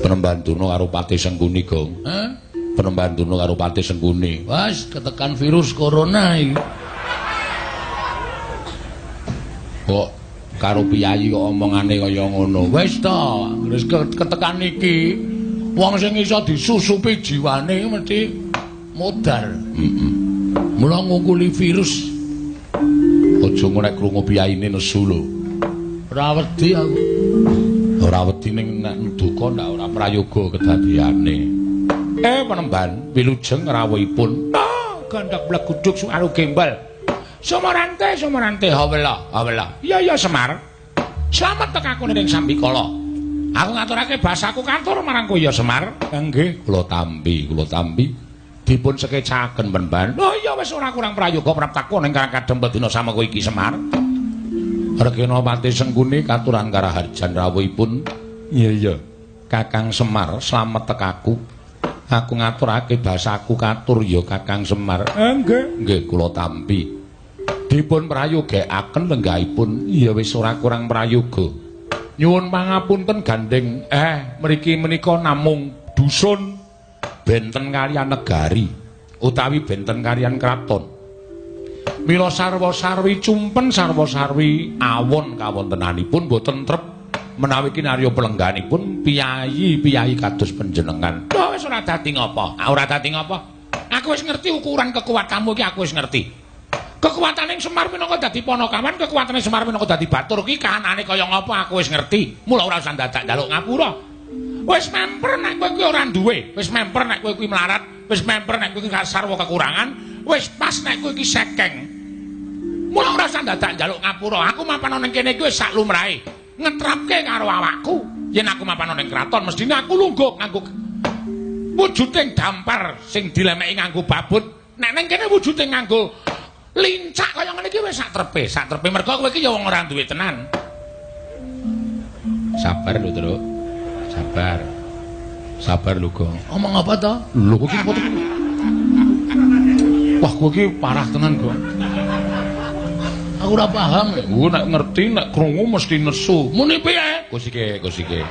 Penemban Durna karo Patih Sengkuni, Gong. Hah? Penemban Durna karo Patih Sengkuni. Wes ketekan virus corona iki. Kok karo piyayi kok omongane kaya ngono. Wis to, wis ketekan iki wong sing iso disusupi jiwane mesti modar. Heeh. Mula ngungkuli virus. Aja nek krungu piyayine nesu lho. Ora wedi aku. Ora wedi ning nek duka ndak ora prayoga kedadeyane. Penemban wilujeng rawuhipun. Ah, gandhak bleguduk suaru gembal. Sumarante, sumarante, hawela, hawela. Iya iya Semar. Slamet tekaku ning sambikala. Aku ngaturake basaku katur marang kowe ya Semar. Nggih, kula tampi, kula tampi. Dipun sekecaken Penemban. Oh iya wis ora kurang prayoga praptaku ning Karang Kadempel dina sama kowe iki Semar. Regena Patih Sengkuni katuran karaharjan rawuhipun. Iya iya. Kakang Semar, slamet tekaku. Aku ngaturake basaku katur ya Kakang Semar. Nggih, nggih kula tampi. Dipun prayogekaken lenggahipun. Iya wis ora kurang prayoga. Nyuwun pangapunten gandeng. Mriki menika namung dusun benten kaliyan negari utawi benten kaliyan kraton. Mila sarwa-sarwi cumpen sarwa-sarwi awon kawontenanipun boten trep menawi kinarya pelengganipun piyayi-piyayi kados panjenengan. Lho wis ora dadi ngapa? Ora dadi ngapa? Aku wis ngerti ukuran kekuatanmu iki, aku wis ngerti. Kekuatane Semar minangka dadi panakawan, kekuatane Semar minangka dadi batur iki kahanane kaya ngapa aku wis ngerti. Mula ora usah dadak njaluk ngapura. Wis memper nek kowe kuwi ora duwe, wis memper nek kowe kuwi melarat, wis memper nek kowe iki sarwa kekurangan, wis pas nek kowe iki sekeng. Mula ora usah dadak njaluk ngapura. Aku mapan ning kene iki wis sak lumrahe. Ngetrapke karo awakku. Yen aku mapan ning kraton mestine aku lungguh nganggo wujuding dampar sing dilemeki nganggo babut. Nek ning kene wujude nganggo lincak kaya ngene iki wis sak trepe, sak trepe mergo kowe iki ya wong ora duwe tenan. Sabar lho, Truk. Sabar. Sabar lho, Gong. Omong apa to? Lho kowe iki wah, kowe iki parah tenan, Gong. Aku ora paham. Kowe nek ngerti nek krungu mesti nesu. Muni piye? Kusike, kusike.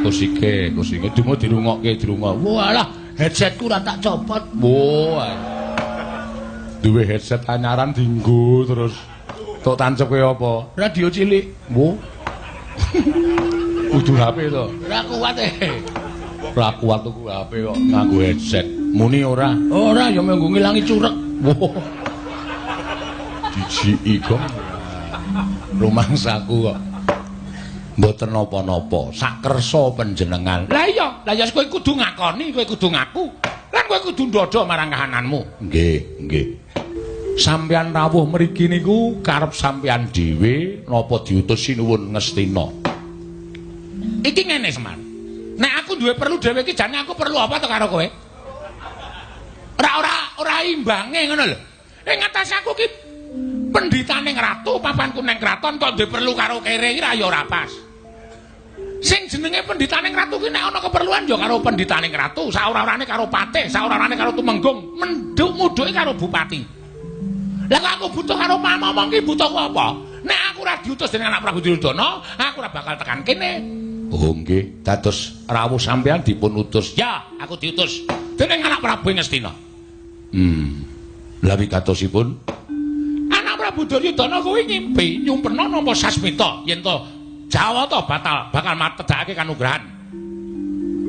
Kusike, kusike dumo dirungokke, dirungok. Walah, headsetku ora tak copot. Wah. Duwe headset anyaran dinggo terus. Tok tancep kaya apa? Radio cilik. Wo. Kudu HP to. Ora kuat e. Ora kuat tuku HP kok nganggo headset. Muni ora? Ora ya mung ngilangi curek. Wo. Dijiki kok. Rumangsaku kok. Mboten napa-napa, sakersa panjenengan. Lah iya, lah ya kowe kudu ngakoni, kowe kudu ngaku. Lan kowe kudu ndodho marang kahananmu. Nggih, nggih. Sampeyan rawuh mriki niku karep sampeyan dhewe napa diutus Sinuwun Ngastina? Iki ngene Semar. Nek aku duwe perlu dhewe iki jane aku perlu apa to karo kowe? Ora ora ora imbange ngono lho. Ing ngatas aku ki pendhitane ratu, papanku nang kraton kok duwe perlu karo kere iki ra ya ora pas. Sing jenenge pendhitane ratu ki nek ana keperluan ya karo pendhitane ratu, saora-orane karo patih, saora-orane karo tumenggung, menduk mudhuke karo bupati. Lah kok aku butuh karo pamomong ki butuhku apa? Nek aku ora diutus dening anak Prabu Duryudana, aku ora bakal tekan kene. Oh nggih, dados rawuh sampeyan dipun utus. Ya, aku diutus dening anak Prabu Ngastina. Lah wigatosipun anak Prabu Duryudana kuwi ngimpi nyumpena nampa sasmita yen to Jawata batal bakal matedhakake kanugrahan.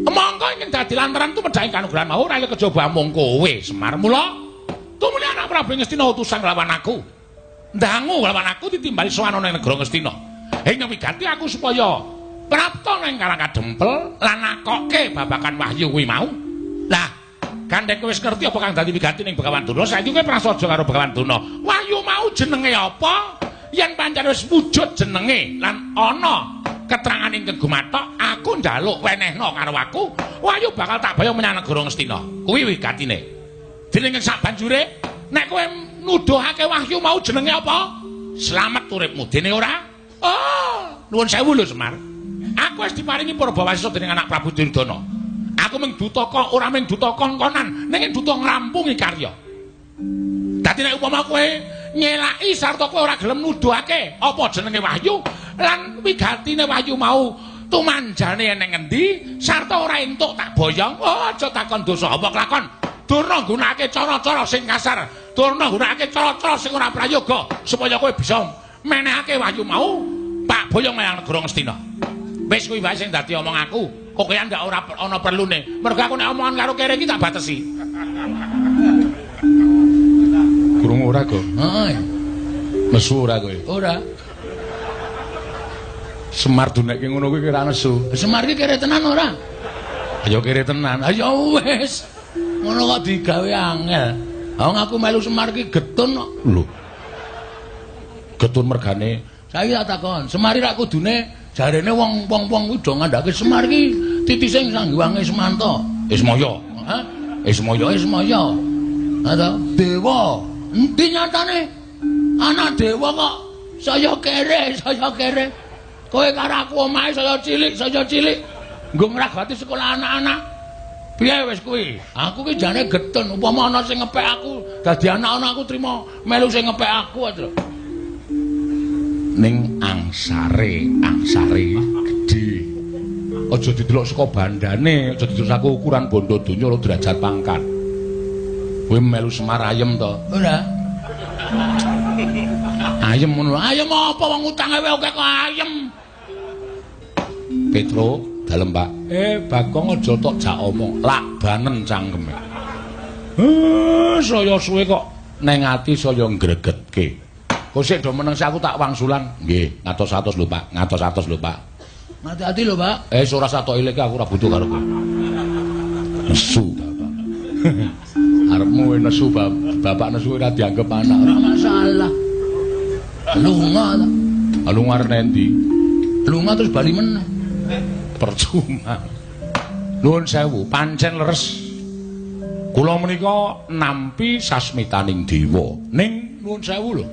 Mongko ingkang dadi lantaran tumedhake kanugrahan mau ora kejaba amung kowe Semar. Mula tumuli anak Prabu Ngastina utusan lawan aku. Ndangu lawan aku ditimbali sowan ana ing negara Ngastina. Ing wigati aku supaya prapta nang Karang Kadempel lan nakokke babagan wahyu kuwi mau. Lah, gandeng kowe wis ngerti apa kang dadi wigati ning Begawan Durna, saiki kowe prasaja karo Begawan Durna. Wahyu mau jenenge apa? Yen pancen wis wujud jenenge lan ana keterangan ingkang gumathok, aku njaluk wenehna karo aku, wahyu bakal tak bayang menyang negara Ngastina. Kuwi wigatine. Dening sak banjure, nek kowe nuduhake wahyu mau jenenge apa? Slamet uripmu. Dene ora? Oh, nuwun sewu lho Semar. Aku wis diparingi purbawasisa dening anak Prabu Duryudana. Aku mung duta kok ora mung duta kongkonan, ning duta ngrampungi karya. Dadi nek upama kowe nyelaki sarta kowe ora gelem nuduhake apa jenenge wahyu lan wigatine wahyu mau Tumanjane eneng endi sarta ora entuk tak boyong. Oh, aja takon dosa apa kelakon. Durna nggunakake cara-cara sing kasar. Durna nggunakake cara-cara sing ora prayoga supaya kowe bisa menehake wahyu mau Pak boyong menyang negara Ngastina. Wis kuwi wae sing dadi omong aku. Kokean ndak ora ana perlune. Mergo aku nek omongan karo kere iki tak batesi. Krungu ora, Go? Heeh. Nesu ora kowe? Ora. Semar dunekke ngono kuwi ora nesu. Semar iki kere tenan ora? Ayo kere tenan. Ayo wis. Ngono kok digawe angel. Wong aku melu Semar iki getun kok. Lho. Getun mergane. Saiki tak takon, Semar iki rak kudune jarene wong-wong kuwi do ngandhake Semar iki titise Sang Hyang Ismanta. Ismaya. Hah? Ismaya. Ismaya. Ha to, dewa. Endi nyatane? Anak dewa kok saya kere, saya kere. Kowe karo aku omahe saya cilik, saya cilik. Nggo ngragati sekolah anak-anak. Piye wis kuwi? Aku ki jane getun, upama ana sing ngepek aku, dadi anak-anak aku trima melu sing ngepek aku aja. Ning angsare, angsare gedhe. Aja didelok saka bandane, aja didelok saka ukuran bondo donya ora derajat pangkat. Kowe melu Semar ayem to? Ora. Ayem ngono. Ayem apa wong utange wae akeh kok ayem. Petro dalem, Pak. Bagong aja tok jak omong, lak banen cangkeme. Saya suwe kok neng ati saya ngregetke. Kok sik do meneng sik aku tak wangsulan. Nggih, ngatos-atos lho, Pak. Ngatos-atos lho, Pak. Hati-hati lho, Pak. Ora satok ileke aku ora butuh karo kowe. Nesu, Bapak. Arepmu nesu, Bapak nesu ora dianggep anak. Ora masalah. Lunga ta. Lunga arep endi? Lunga terus bali meneh. Percuma. Nuwun sewu, pancen leres. Kula menika nampi sasmitaning dewa. Ning nuwun sewu lho.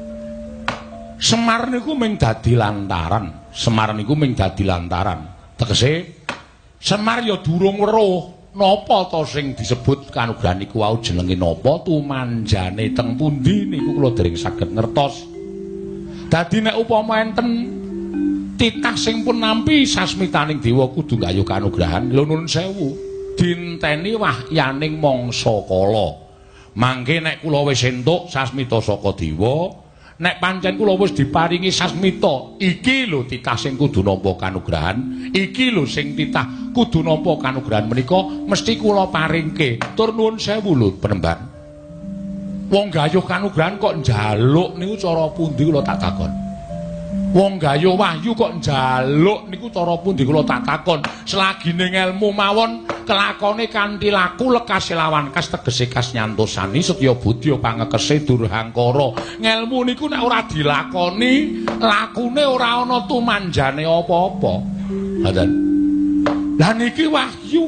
Semar niku mung dadi lantaran. Semar niku mung dadi lantaran. Tegese Semar ya durung weruh napa to sing disebut kanugrahan niku wau jenenge napa, tumanjane teng pundi niku kula dereng saged ngertos. Dadi nek upama enten titah sing pun nampi sasmitaning dewa kudu gayuh kanugrahan. Lho nuwun sewu, dinteni wahyaning mangsa kala. Mangke nek kula wis entuk sasmita saka dewa, nek pancen kula wis diparingi sasmita, iki lho titah sing kudu nampa kanugrahan, iki lho sing titah kudu nampa kanugrahan menika mesti kula paringke. Tur nuwun sewu lho penemban. Wong gayuh kanugrahan kok njaluk niku cara pundi kula tak takon. Wong gayuh wahyu kok njaluk niku cara pundi kula tak takon. Selagine ngelmu mawon kelakone kanthi laku lekas lawan kas tegese kas nyantosani setya budya pangekese durhangkara. Ngelmu niku nek ora dilakoni, lakune ora ana tumanjane apa-apa. Ngoten. Lah niki wahyu.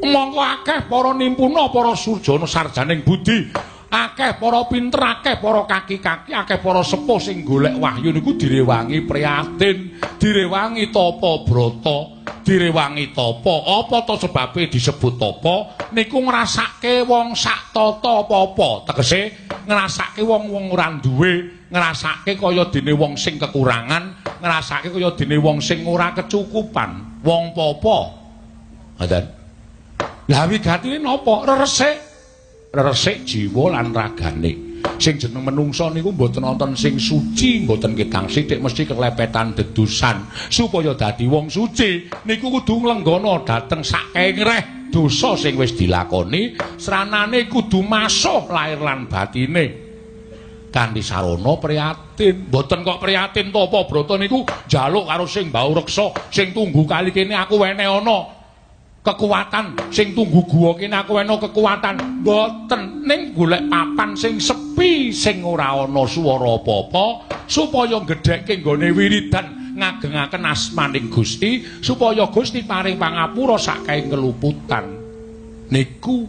Mongko akeh para nimpuna, para surjana sarjaning budi, akeh para pinter, akeh para kaki-kaki, akeh para sepuh sing golek wahyu niku direwangi prihatin, direwangi tapa brata, direwangi tapa. Apa to sebabe disebut tapa? Niku ngrasake wong sak tata apa-apa. Tegese ngrasake wong-wong ora duwe, ngrasake kaya dene wong sing kekurangan, ngrasake kaya dene wong sing ora kecukupan, wong papa. Ngoten. Lah wigatine napa? Reresik. Resik jiwa lan ragane. Sing jeneng menungsa niku mboten wonten sing suci, mboten ketang sithik mesti kelepetan dedusan. Supaya dadi wong suci niku kudu nglenggana dhateng sakengreh dosa sing wis dilakoni, sranane kudu masuh lahir lan batine. Kanthi sarana prihatin. Mboten kok prihatin tapa brata niku njaluk karo sing bau reksa, sing tunggu kali kene aku wene ana kekuatan, sing tunggu guwa kene aku ana kekuatan. Mboten, ning golek papan sing sepi, sing ora ana swara apa-apa, supaya gedhekke nggone wiridan ngagengaken asmaning Gusti, supaya Gusti paring pangapura sakae keluputan. Niku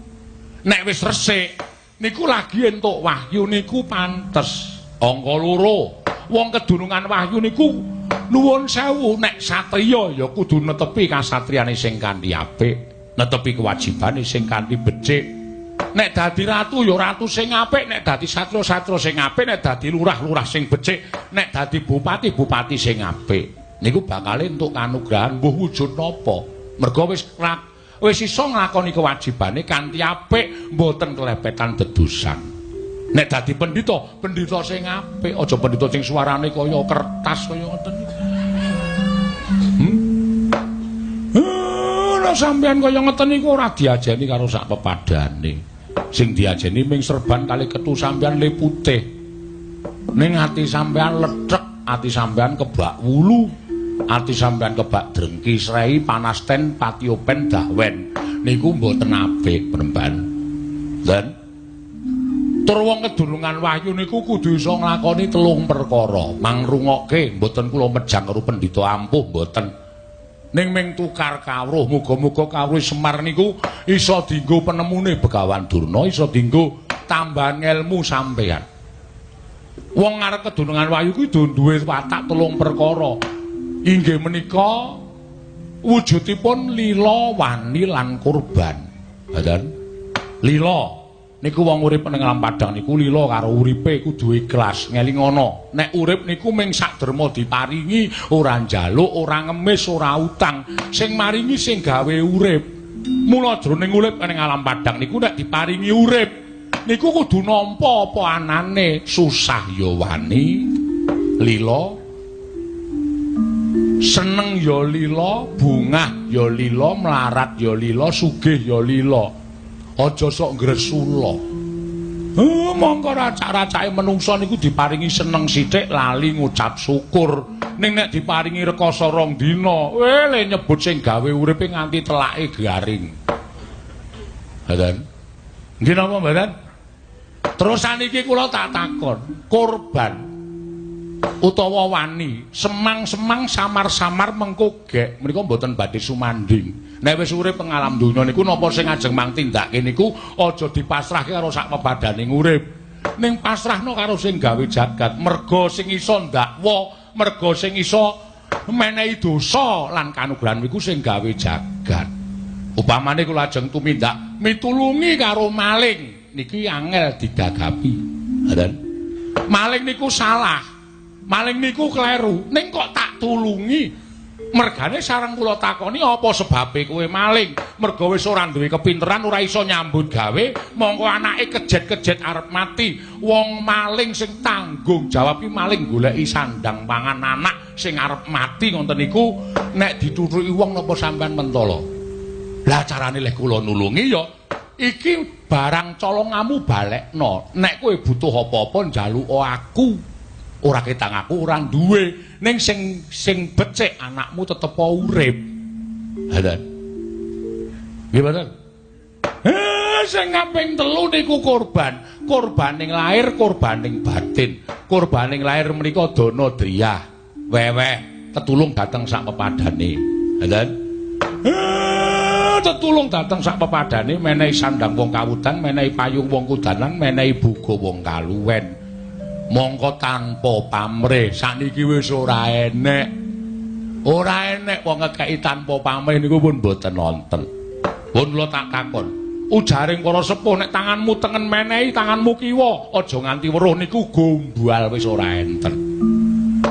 nek wis resik niku lagi entuk wahyu niku pantes. Angka loro, wong kedunungan wahyu niku nuwun sewu, nek satriya ya kudu netepi kasatriyane sing kanthi apik, netepi kewajibane sing kanthi becik. Nek dadi ratu ya ratu sing apik, nek dadi satria-satria sing apik, nek dadi lurah-lurah sing becik, nek dadi bupati-bupati sing apik. Niku bakal entuk kanugrahan mbuh wujud napa. Merga wis iso nglakoni kewajibane kanthi apik, mboten kelepetan dedusan. Nek dadi pendhita, pendhita sing apik, aja pendhita sing suarane kaya kertas kaya ngoten niku. Lah sampean kaya ngoten niku ora diajeni karo sak pepadane. Sing diajeni ming serban kali ketu sampean le putih. Ning ati sampean lethek, ati sampean kebak wulu, ati sampean kebak drengki srei panasten patiopen dahwen. Niku mboten apik, Premban. Dan tur wong kedunungan wahyu niku kudu iso nglakoni telung perkara. Mangrungokke mboten kula mejang karo pendhita ampuh mboten. Ning ming tukar kawruh, muga-muga kawruh Semar niku iso dienggo penemune Begawan Durna, iso dienggo tambahan ngelmu sampean. Wong arep kedunungan wahyu kuwi duwe watak telung perkara. Inggih menika wujudipun lila, wani lan kurban. Ngoten. Lila niku wong urip ning alam padang niku lila karo uripe kudu ikhlas, ngelingono. Nek urip niku ming sak derma diparingi, ora njaluk, ora ngemis, ora utang. Sing maringi sing gawe urip. Mula jroning urip ning alam padang niku nek diparingi urip niku kudu nampa apa anane, susah ya wani, lila, seneng ya lila, bungah ya lila, melarat ya lila, sugih ya lila. Aja sok ngresula. Mongko racak-racake menungsa niku diparingi seneng sithik lali ngucap syukur. Ning nek diparingi rekoso rong dina, le nyebut sing gawe uripe nganti telake garing. Ngoten. Nggih napa mboten? Terus saniki kula tak takon, korban utawa wani, semang-semang samar-samar mengko gek menika mboten badhe sumanding. Nek wis urip ing alam donya niku napa sing ajeng mang tindake niku aja dipasrahke karo sak pepadaning urip. Ning pasrahno karo sing gawe jagat, merga sing iso ndakwa, merga sing iso menehi dosa lan kanugrahan niku sing gawe jagat. Upamane kula ajeng tumindak mitulungi karo maling, niki angel didagapi. Ngoten. Maling niku salah. Maling niku kleru, ning kok tak tulungi? Mergane sareng kula takoni apa sebabe kowe maling? Merga wis ora duwe kepinteran, ora iso nyambut gawe, mongko anake kejet-kejet arep mati. Wong maling sing tanggung jawab ki maling goleki sandang pangan anak sing arep mati ngoten niku, nek dituthuki wong napa sampean mentala? Lah carane leh kula nulungi ya iki barang colongamu balekno. Nek kowe butuh apa-apa njaluka aku. Ora ketang aku ora duwe, ning sing becik anakmu tetep urip. Ngoten. Nggih mboten? Sing kaping telu niku korban. Korbaning lahir, korbaning batin. Korbaning lahir menika dana driyah, weweh, tetulung dhateng sak pepadane. Ngoten. Tetulung dhateng sak pepadane, menehi sandang wong kawudan, menehi payung wong kudanan, menehi buga wong kaluwen. Mongko tanpa pamrih sakniki wis ora enek. Ora enek wong ngekeki tanpa pamrih niku pun mboten wonten. Pun kula tak takon, ujaring para sepuh nek tanganmu tengen menehi tanganmu kiwa, aja nganti weruh niku gombal wis ora enten.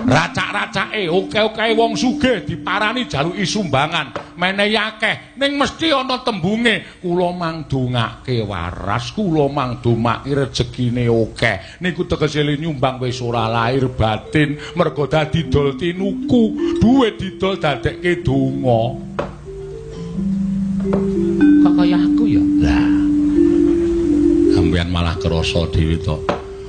Racak-racake oke-oke wong sugih diparani jaluki sumbangan, menehi akeh, ning mesti ana tembunge kula mangdongake waras, kula mangdomake rejekine akeh. Niku tegese nyumbang wis ora lahir batin, merga dadi dol tinuku, duwe didol dadekke donga. Kok kaya aku ya? Lah. Sampeyan malah krasa dhewe to.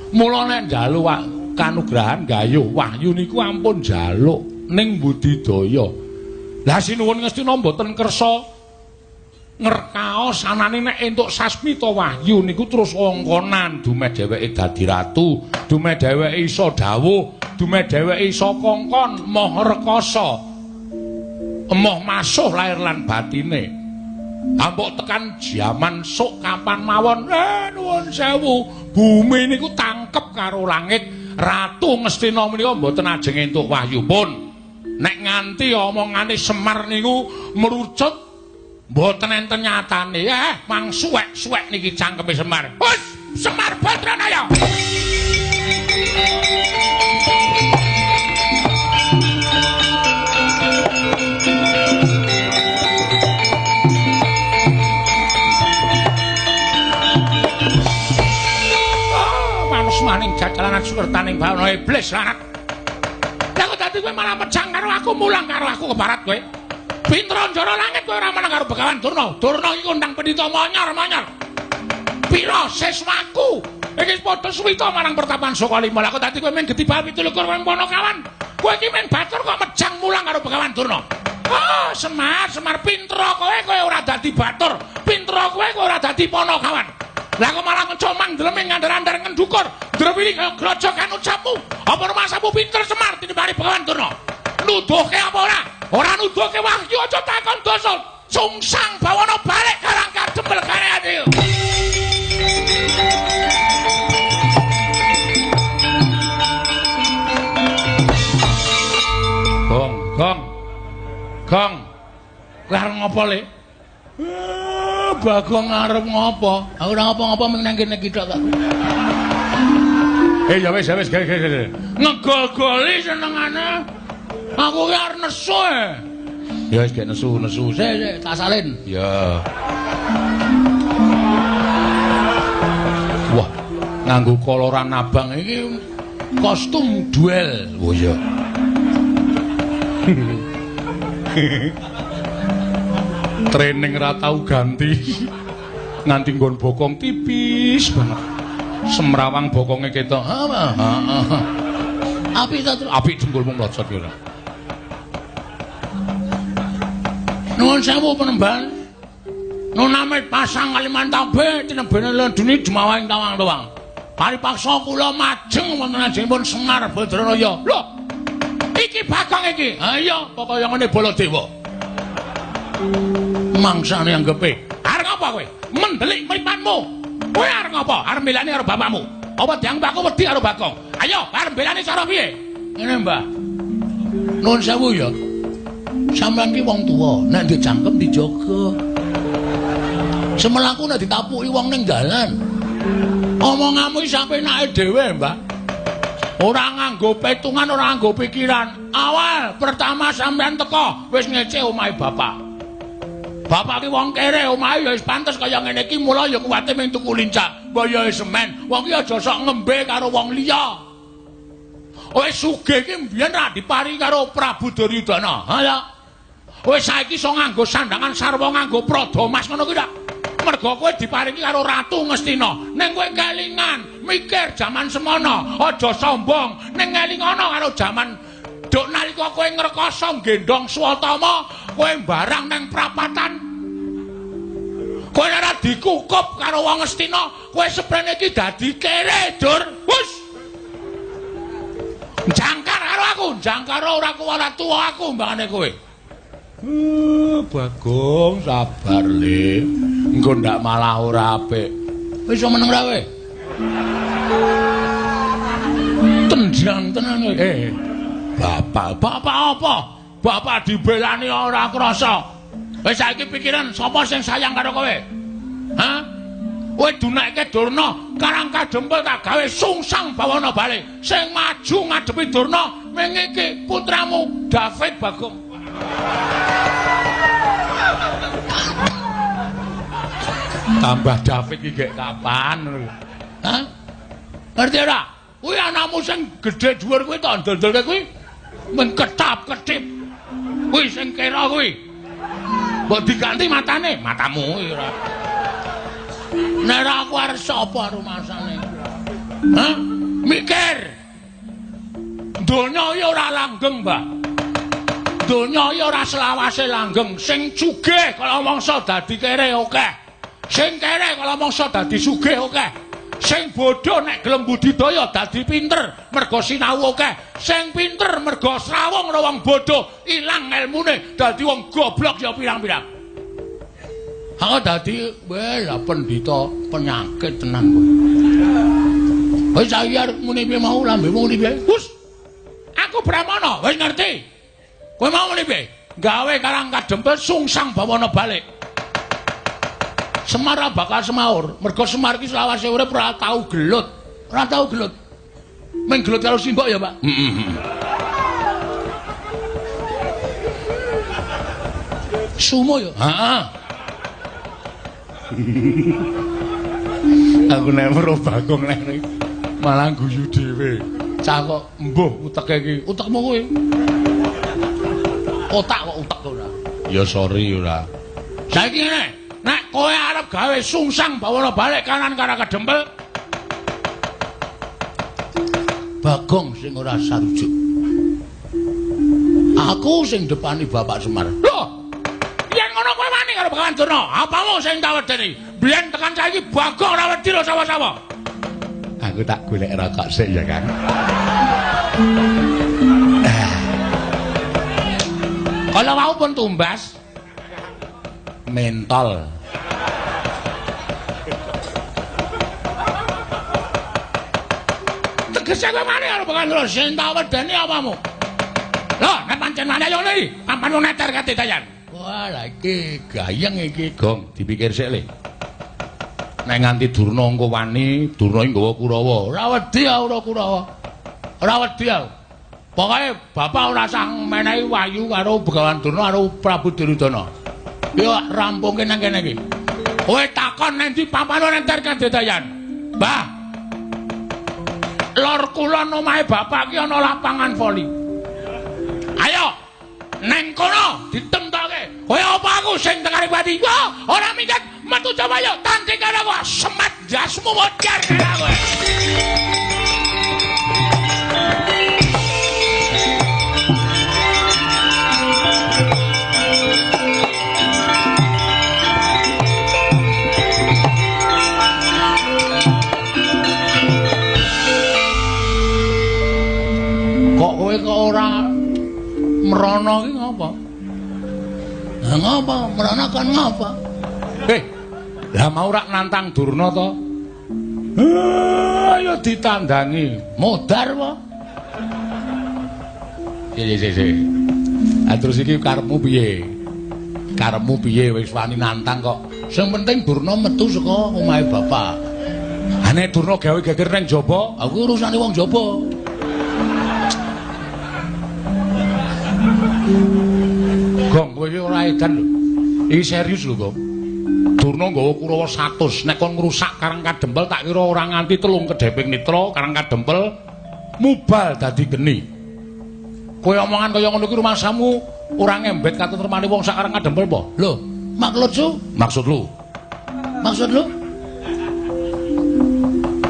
Mula nek njaluk kanugrahan gayuh wahyu niku ampun njaluk ning budidaya. Lah sinuwun Ngastina mboten kersa ngerkaos anane nek entuk sasmita wahyu niku terus ongkonan dumeh dheweke dadi ratu, dumeh dheweke iso dawuh, dumeh dheweke iso kongkon moh rekasa, emoh masuh lahir lan batine. Ampuk tekan jaman sok kapan mawon, nuwun sewu, bumi niku tangkep karo langit. Ratu Ngastina menika mboten ajeng entuk wahyu pun. Nek nganti omongane Semar niku merucut mboten enten nyatane. Mang suwek-suwek niki cangkeme Semar. Hus, Semar Badranaya. suksmaning jajalanan sukertaning bawana iblis lanat. Lah kok dadi kowe malah mejang karo aku, mulang karo aku keparat kowe. Pinter njara langit kowe ora meneng karo Begawan Durna. Durna iki kondang pendhita monyor-monyor. Pira siswaku iki padha suwita marang pertapan Sukalima. Lah kok dadi kowe mung getibal 27 kowe Panakawan. Kowe iki mung batur kok mejang mulang karo Begawan Durna. Oh, Semar, Semar pinter kowe, kowe ora dadi batur. Pinter kowe, kowe ora dadi Panakawan. Lah kok malah ngecomang ndleming ngandar-andar ngendukur. Drewili kaya grojokan ucapmu. Apa rumasamu pinter Semar tinimbang Begawan Durna? Nuduhke apa ora? Ora nuduhke wahyu aja takon dosa. Sungsang bawana balik karang kadempel kareane. Gong, gong. Gong. Kowe arep ngopo, Le? Bagong arep ngopo? Aku ora ngopo-ngopo mung nang kene iki tok kok. Ya wis, ya wis, ge. Ngegol-goli senengane. Aku ki arep nesu. Ya wis gek nesu. Sik, tak salin. Ya. Wah, nganggo koloran abang iki kostum duel. Oh iya. Training ra tau ganti. Nganti nggon bokong tipis banget. Semrawang bokonge ketok. Heeh. Apik ta, apik dengkulmu mlocot ya ora. Nuwun sewu penemban. Nunamit pasang Kalimantabe tinebene lenduni jemawahing tawang-tawang. Paripaksa kula majeng wonten ajengipun Semar Badranaya. Lho. Iki Bagong iki. Ha iya, pokoke ngene Baladewa. Mangsane anggepe. Arep ngapa kowe? Mendelik mripatmu. Kowe arep ngapa? Arep mbelani karo bapakmu. Apa dianggep aku wedi karo Bagong? Ayo, arep mbelani cara piye? Ngene, Mbah. Nuwun sewu ya. Sampeyan ki wong tuwa, nek dicangkem dijaga. Semelaku nek ditapuki wong ning dalan. Omonganmu iki sampe enake dhewe, Mbah. Ora nganggo petungan, ora nganggo pikiran. Awal pertama sampeyan teko wis ngece omahe bapak. Bapak ki wong kere, omahe ya wis pantes kaya ngene iki, mula ya kuwate mung tuku lincah. Mbok ya semen, wong ki aja sok ngembe karo wong liya. Wis sugih ki mbiyen ra diparingi karo Prabu Duryudana. Ha ya. Wis saiki iso nganggo sandangan sarwa nganggo prada mas ngono kuwi ta. Mergo kowe diparingi karo Ratu Ngastina. Ning kowe kelingan, mikir jaman semono, aja sombong. Ning ngelingono karo jaman duk nalika kowe ngrekoso nggendhong Swatama, kowe mbarang nang prapatan. Kowe ora dikukup karo wong Ngastina, kowe seprene iki dadi kere, Dur. Wus. Jangkar karo aku, jangkar ora kuwala tuwa aku mbangane kowe. Bagong sabar le. Engko ndak malah ora apik. Wis iso meneng ra kowe? Tenjang tenan kowe. Bapak, bapak apa? Bapak dibelani ora krasa. Wis saiki pikiran sapa sing sayang karo kowe? Hah? Kowe dunekke Durna, karang kadempel tak gawe sungsang bawana bali. Sing maju ngadepi Durna ming iki putramu David Bagong. Tambah David iki gek kapan? Hah? Ngerti ora? Kuwi anakmu sing gedhe dhuwur kuwi tak ndol-ndolke kuwi men ketap-ketip. Kuwi sing kira kuwi. Mbok diganti matane, matamu kuwi ora. Nek ora aku arep sapa rumasane? Hah? Mikir. Donya iki ora langgeng, Mbah. Donya iki ora selawase langgeng. Sing sugih kala mangsa dadi kere akeh. Sing kere kala mangsa dadi sugih akeh. Sing bodho nek gelem budidaya dadi pinter mergo sinau akeh. Sing pinter mergo srawung karo wong bodho ilang elmune dadi wong goblok ya pirang-pirang. Aku dadi weh pendhita penyakit tenan kowe. Wis saiki arep muni piye mau lambemu muni piye? Wus. Aku Brahmana, wis ngerti. Kowe mau muni piye? Gawe karang kadempel sungsang bawana balik. Semar ora bakal semaur, mergo Semar iki selawase urip ora tau gelut. Ora tau gelut. Mung gelut karo simbok ya, Pak. Heeh. Sumo ya? Heeh. Aku nek weruh Bagong nek. Malah guyu dhewe. Cah kok mbuh uteke iki. Utekmu kowe. Otak kok utek ora. Ya sorry ora. Saiki ngene, nek kowe arep gawe sungsang bawana balik kanan karo Kadempel. Bagong sing ora sarujuk. Aku sing depani Bapak Semar. Lho, yen ngono kowe wani karo Begawan Durna, apamu sing tak wedeni? Biyen tekan saiki Bagong ora wedi lho sawah-sawah. Aku tak golek rokok sik ya, Kang. Kalau wau pun tumbas mentol. Tegese kowe wani karo Begawan Durna, sing tak wedeni apamu? Lho, nek pancen wani ayo ngene iki, papan wong neter kate dayan. Wah, lha iki gayeng iki, Gong, dipikir sik le. Nek nganti Durna engko wani, Durna iki nggawa Kurawa. Ora wedi aku ora Kurawa. Ora wedi aku. Pokoke bapak ora sah menehi wahyu karo Begawan Durna karo Prabu Duryudana. Yo rampungke nang kene iki. Kowe takon nang ndi papan wong neter kate dayan. Mbah. Lor kulon omahe bapak ki ana lapangan voli. Ayo neng kono ditemtoke. Kowe apa aku sing tekane pati? Wah, ora minggat metu coba yo tanding karo aku. Semat jasmu modar karo kowe. Kok kowe kok ora mrono iki ngapa? Lah ngapa? Mrono kon ngapa? Lah mau rak nantang Durna to? Ayo ditandangi. Modar apa? Sik. Ah terus iki karepmu piye? Karepmu piye wis wani nantang kok? Sing penting Durna metu saka omahe bapak. Ha nek Durna gawe geger nang jaba, aku urusane wong jaba. Gong, kowe iki ora edan lho. Iki serius lho, Gong. Durna nggawa Kurawa 100, nek kon ngrusak Karang Kadempel tak kira ora nganti 3 kedheping nitra Karang Kadempel mubal dadi geni. Kowe omongan kaya ngono kuwi rumangsamu ora ngembet katentremane wong sak Karang Kadempel apa? Lho, maksud lu? Maksud lu? Maksud lu?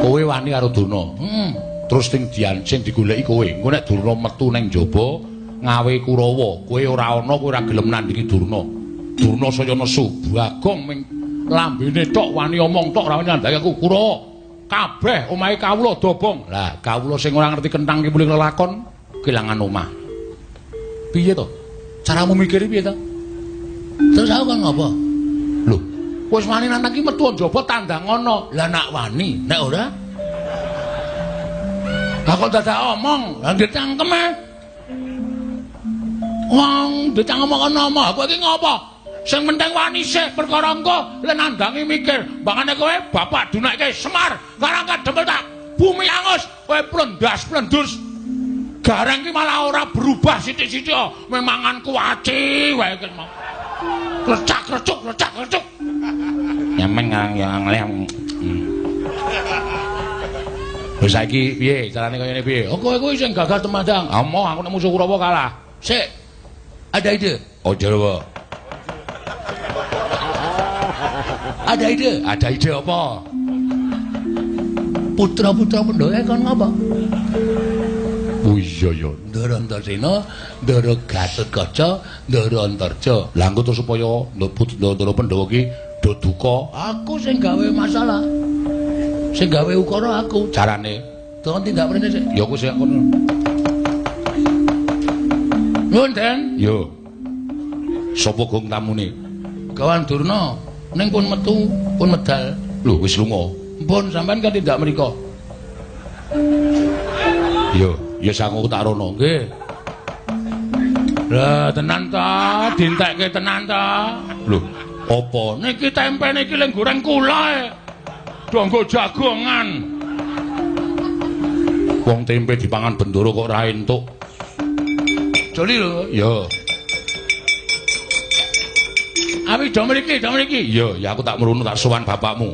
Kowe wani karo Durna. Heeh. Terus sing sing digoleki kowe. Engko nek Durna metu nang jaba ngawe Kurawa, kowe ora ana, kowe ora gelem nandingi Durna. Durna saya nesu, Bagong ming lambene tok wani omong tok ora wani nandhangi aku Kurawa. Kabeh omahe kawula dobong. Lah, kawula sing ora ngerti kenthang ki mulih lelakon kelangan omah. Piye to? Caramu mikir piye to? Terus aku kon ngopo? Lho, wis wani nantang ki metu njaba tandang ana. Lah nak wani, nek ora? Lah kok dadak omong, lah ditangkem e. Wong ditangkem kono omah, kowe iki ngopo? Sing penting wani sik perkara engko le nandangi mikir. Mbangane kowe bapak dunekke Semar, Karang Kadempel tak bumi angus, kowe plendas-plendus. Gareng ki malah ora berubah sithik-sithik, memangan kuaci wae ki mau. Klecak-klecuk, klecak-klecuk. Nyamen ngarang yang lem. Wis saiki piye carane kaya ngene piye? Oh kowe kuwi sing gagah temandang. Amoh aku nek musuh Kurawa kalah. Sik. Ada ide. Ojo lho. Ada ide. Ada ide apa? Putra-putra Pandhawa kon ngapa? Oh iya ya, Ndara Antasena, Ndara Gatotkaca, Ndara Antarja. Lah engko terus supaya Ndara Pandhawa ki do duka, aku sing gawe masalah. Sing gawe ukara aku. Carane tolong tindak mrene sik. Ya aku sing kono. Nuwun, Den. Yo. Sapa gong tamune? Gawan Durna. Ning pun metu, pun medal. Lho wis lunga. Mpun sampean kan tindak mriko. Yo, ya sangu tak rono nggih. Lah tenan ta, dientekke tenan ta. Lho, apa niki tempe niki leng goreng kula e. Donggo jagongan. Wong tempe dipangan bendoro kok ora entuk. Joli lho. Ya. Awi do mriki, do mriki. Ya, ya aku tak mrunu tak sowan bapakmu.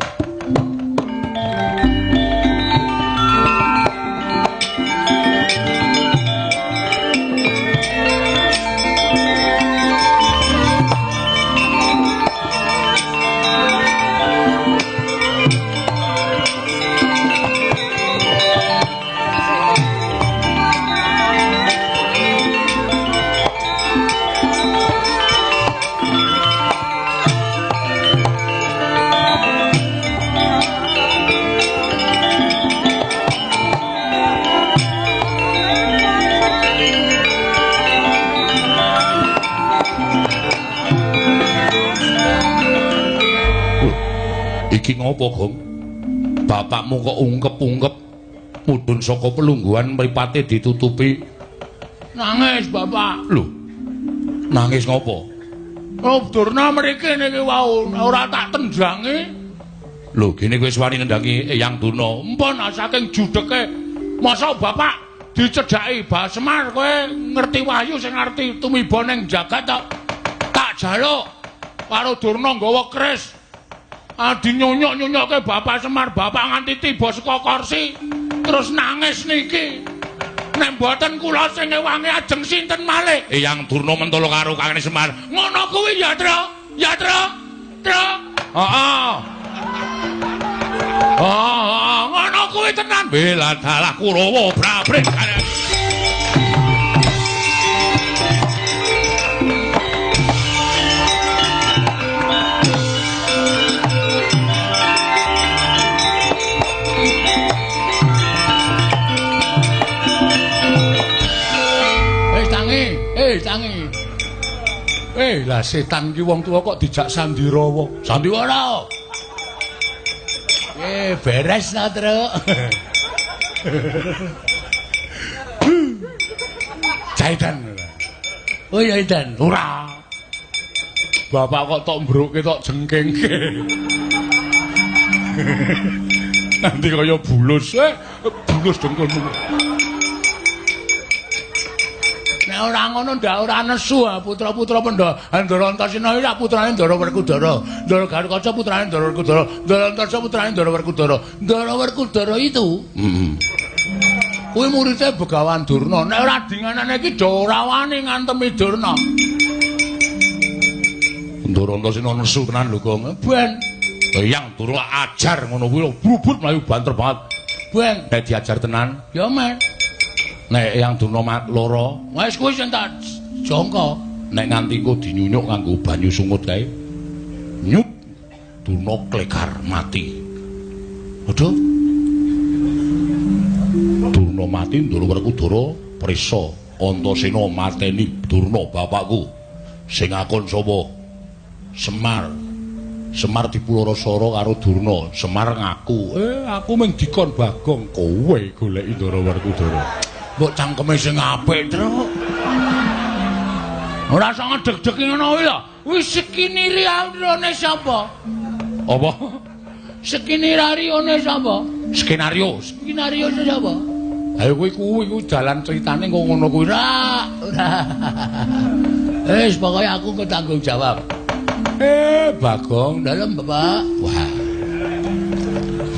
Iki ngopo, Gong? Bapakmu kok ungkep-ungkep mudhun saka pelungguhan mripate ditutupi. Nangis, Bapak. Lho. Nangis ngopo? Oh, Durna mriki niki wau ora tak tendangi. Lho, gene kowe wis wani nendangi Eyang Durna. Empun saking judeke. Masa Bapak dicedhaki Bah Semar kowe ngerti wahyu sing ngerti tumiba ning jagat tok. Tak jaluk karo Durna nggawa keris. Adi nyonyok-nyonyokke Bapak Semar, Bapak nganti tiba saka kursi terus nangis niki. Nek mboten kula sing ngewangi ajeng sinten malih? Eyang Durna mentolo karo Kakang Semar. Ngono kuwi ya, Tru. Ya, Tru. Tru. Heeh. Heeh, ngono kuwi tenan. Bela dalah Kurawa brabret. Tangi. Lah setan ki wong tuwa kok dijak sandiwara. Sandiwara. Beres ta, Truk. Jaidan. Oh ya, Idan. Ora. Bapak kok tok mbruke tok jengkengke. Nanti kaya bulus. Bulus dengkulmu. Nek ora ngono ndak ora nesu putra-putra Pandhawa. Ndara Antasena iki rak putrane Ndara Werkudara. Ndara Garukaca putrane Ndara Werkudara. Ndara Antasena putrane Ndara Werkudara. Ndara Werkudara itu kuwi muridé Begawan Durna. Nek ora dinganane iki do ora wani ngantemi Durna. Ndara Antasena nesu tenan lho, Gong. Ben Eyang Durna ajar ngono kuwi brubut mlayu banter banget. Ben nek diajar tenan ya men. Nek Eyang Durna lara, wis kuwi sing tak jangka. Nek nganti engko dinyunyuk nganggo banyu sungut kae. Nyup Durna klekar mati. Aduh. Durna mati, Ndara Werkudara prisa Antasena mateni Durna bapakku. Sing akon sapa? Semar. Semar dipulara-sara karo Durna. Semar ngaku, aku mung dikon Bagong, kowe goleki Ndara Werkudara. Mbok cangkeme sing apik, Truk. Ora usah ngedeg-deg ngono kuwi lho. Wis skenario sapa? Apa? Skenario sapa? Skenario. Skenario sapa? Ayo kuwi kuwi dalan critane kok ngono kuwi. Ora, ora. Wis pokoke aku engko tanggung jawab. Bagong dalem Bapak. Wah.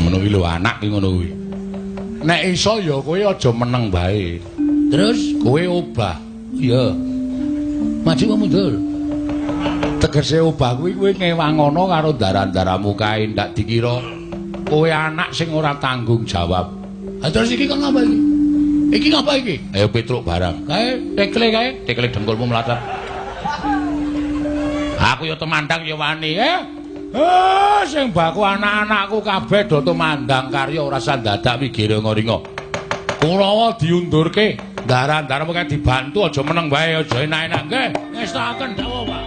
Ngono kuwi lho anak ki ngono kuwi. Nek iso ya kowe aja meneng bae. Terus kowe obah. Iya. Maju apa mundur? Tegese obah kuwi kowe ngewangono karo daran-daramu kae ndak dikira kowe anak sing ora tanggung jawab. Ha terus iki kok ngapa iki? Iki ngapa iki? Ayo Petruk barang. Kae tekle kae, tekle dengkulmu mlatat. Aku ya tumandang ya wani, sing baku anak-anakku kabeh do tumandang karya ora sandadak wigiringa-ringa. Kurawa diundurke, daran-daran kae dibantu aja meneng wae, aja enak-enak nggih. Ngestakaken dawuh, Pak.